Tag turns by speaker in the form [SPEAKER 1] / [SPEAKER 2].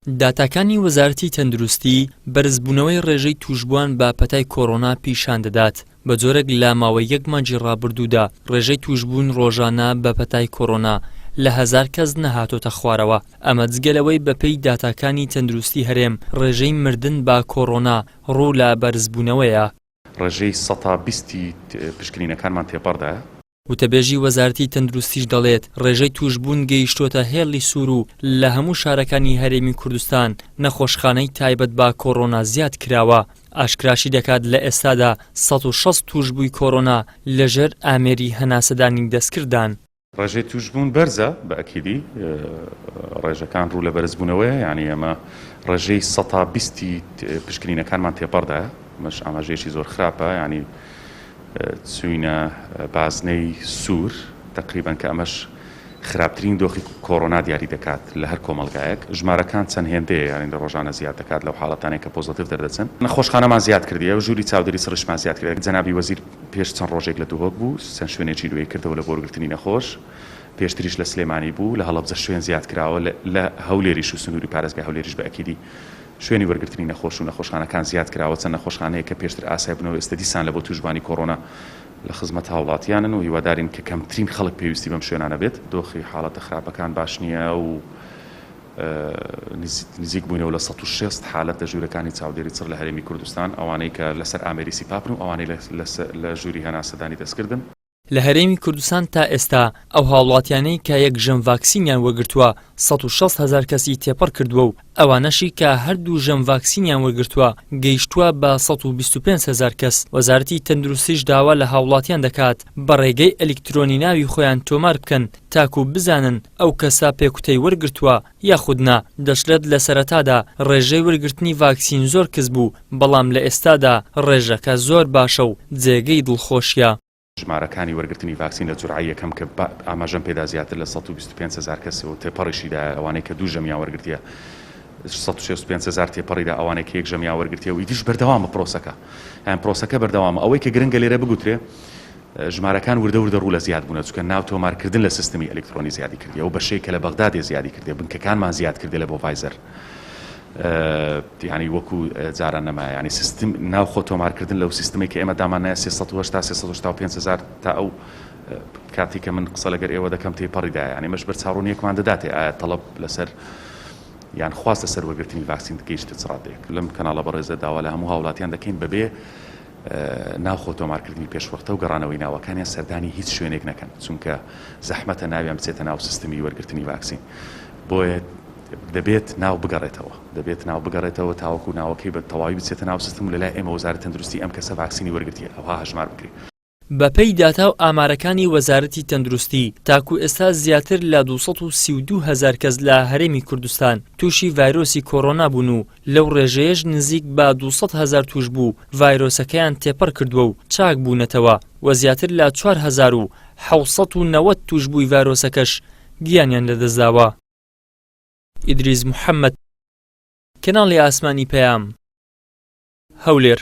[SPEAKER 1] داتاکانی وەزارەتی تەندروستی بەرزبوونەوەی ڕێژەی تووشبووان بە پەتای کۆرۆنا پیشان دەدات، بە جۆرێک لە ماوەی یەک مانگی ڕابردوودا ڕێژەی تووشبوون ڕۆژانە بە پەتای کۆرۆنا لە هەزار کەس نەهاتۆتە خوارەوە، ئەمە جگە لەوەی بەپێی داتاکانی تەندروستی هەرێم ڕێژەی مردن بە کۆرۆنا ڕوو لە بەرزبوونەوەیە.
[SPEAKER 2] ڕێژەی سەتا بیستی پشکنینەکانمان تێپەڕدایە.
[SPEAKER 1] وتەبێژی وەزارەتی تەندروستیش دەڵێت، ڕێژەی تووشبوون گەیشتۆتە هێڵی سوور و لە هەموو شارەکانی هەرێمی کوردستان نەخۆشخانەی تایبەت بە کۆرۆنا زیاد کراوە. ئاشکراشی دەکات لە ئێستادا 160 تووشبووی کۆرۆنا لەژێر ئامێری هەناسەدانی دەستکرددان.
[SPEAKER 2] ڕێژەی تووشبوون بەرزە بە ئەکیدی ڕێژەکان ڕوو لە بەرزبوونەوەیە یانی ئێمە ڕێژەی سەتا بیستی پشکنینەکانمان تێپەڕدایە ئەمەش ئاماژەیەکی زۆر خراپە یانی چوینە بازنەی سوور تەقریبەن کە ئەمەش خراپترین دۆخی کۆرۆنا دیاری دەکات لە هەر کۆمەڵگایەک ژمارەکان چەند هێندەیە یانی لە ڕۆژانە زیاد دەکات لەو حاڵەتانەی کە پۆزەتیڤ دەردەچن نەخۆشخانەمان زیاد کردیە و ژووری چاودێری سڕیشمان زیاد کردیە جەنابی وەزیر پێش چەند ڕۆژێک لە دهۆک بوو چەند شوێنێکی نوێی کردەوە لە بۆ وەرگرتنی نەخۆش پێشتریش لە سلێمانی بوو لە هەڵەبجە شوێن زیاد کراوە لە هەولێریش و سنووری پارێزگای هەولێریش بە ئەکیدی شوێنی وەرگرتنی نەخۆش و نەخۆشخانەکان زیاد کراوە، چەند نەخۆشخانەیەک کە پێشتر ئاسای بوونەوە ئێستا دیسان لە بۆ تووشبووانی کۆرۆنا لە خزمەت هاوڵاتیانن و هیوادارین کە کەمترین خەڵک پێویستی بەم شوێنانە بێت. دۆخی حاڵەتە خراپەکان باش نییە و نزیک بووینەوە لە 160 حالەت لە ژوورەکانی چاودێری چڕ لە هەرێمی کوردستان، ئەوانەی کە لەسەر ئامێری سیپاپن و ئەوانەی لە ژووری هەناسەدانی دەستکردن.
[SPEAKER 1] لە هەرێمی کوردستان تا ئێستا ئەو هاوڵاتیانەی کە یەک ژەم ڤاکسینیان وەرگرتووە 160 هەزار کەسی تێپەڕ کردووە و ئەوانەشی کە هەردوو ژەم ڤاکسینیان وەرگرتووە گەیشتووە بە 125 هەزار کەس. وەزارەتی تەندروستیش داوا لە هاوڵاتیان دەکات بە ڕێگەی ئەلیکترۆنی ناوی خۆیان تۆمار بکەن تاکو بزانن ئەو کەسە پێکوتەی وەرگرتووە یاخود نا، دەشڵێت لە سەرەتادا ڕێژەی وەرگرتنی ڤاکسین زۆر کز بوو، بەڵام لە ئێستادا ڕێژەکە زۆر باشە و جێگەی دڵخۆشیە.
[SPEAKER 2] ژمارەکانی وەرگرتنی ڤاکسین لە جورعەی یەکەم کە ئاماژەم پێدا زیاتر لە 125 هەزار کەس و تێپەڕیشی دایە ئەوانەی کە دوو ژەمیان وەرگرتیە 165 هەزار تێپەڕی دا ئەوانەی کە یەک ژەمیان وەرگرتیە و ئیدیش بەردەوامە پرۆسەکە یان پرۆسەکە بەردەوامە ئەوەی کە گرنگە لێرە بگوترێ ژمارەکان وردە وردە ڕوو لە زیاد بوونە چونکە ناو تۆمارکردن لە سیستمی ئەلیکترۆنی زیادی کردیە ئەو بەشەی کە لە بەغدادێ زیادی کردیە بنکەکانمان زیاد کردیە لە بۆ ڤایزەر یانی وەکو جاران نەمایە یانی سیستم ناو خۆ تۆمارکردن لەو سیستمەی کە ئێمە داماننایە 380 385 هەزار تا ئەو کاتی کە من قسە لەگەر ئێوە دەکەم تێپەڕی دایە یانی مەش بەرچاوڕوونیەکمان دەداتێ ئایا تەڵەب لەسەر یان خواست لەسەر وەرگرتنی ڤاکسین گەیشتە چ ڕادەیەک لەم کەناڵە بەڕێزە داوا لە هەموو هاوڵاتیان دەکەین بەبێ ناو خۆ تۆمارکردنی پێشوەختە و گەڕانەوەی ناوەکانیان سەردانی هیچ شوێنێک نەکەن چونکە زەحمەتە ناویان بچێتە ناو سیستمی وەرگرتنی ڤاکسین بۆیە دەبێت ناو بگەڕێتەوە دەبێت ناو بگەڕێتەوە تاوەکو ناوەکەی بە تەواوی بچێتە ناو سیستم و لەلای ئێمە وەزارەت تەندروستی ئەم کەسە ڤاکسینی وەرگرتیە ئەوها هەژمار بکرێت.
[SPEAKER 1] بەپێی داتا و ئامارەکانی وەزارەتی تەندروستی، تاکو ئێستا زیاتر لە 232 هەزار کەس لە هەرێمی کوردستان تووشی ڤایرۆسی کۆرۆنا بوون و لەو ڕێژەیەش نزیک بە 200 هەزار تووشبوو ڤایرۆسەکەیان تێپەڕ کردووە و چاک بوونەتەوە و زیاتر لە 4790 تووشبووی ڤایرۆسەکەش گیانیان لەدەستداوە. ئیدریس محەمەد، کەناڵی ئاسمانی پەیام، هەولێر.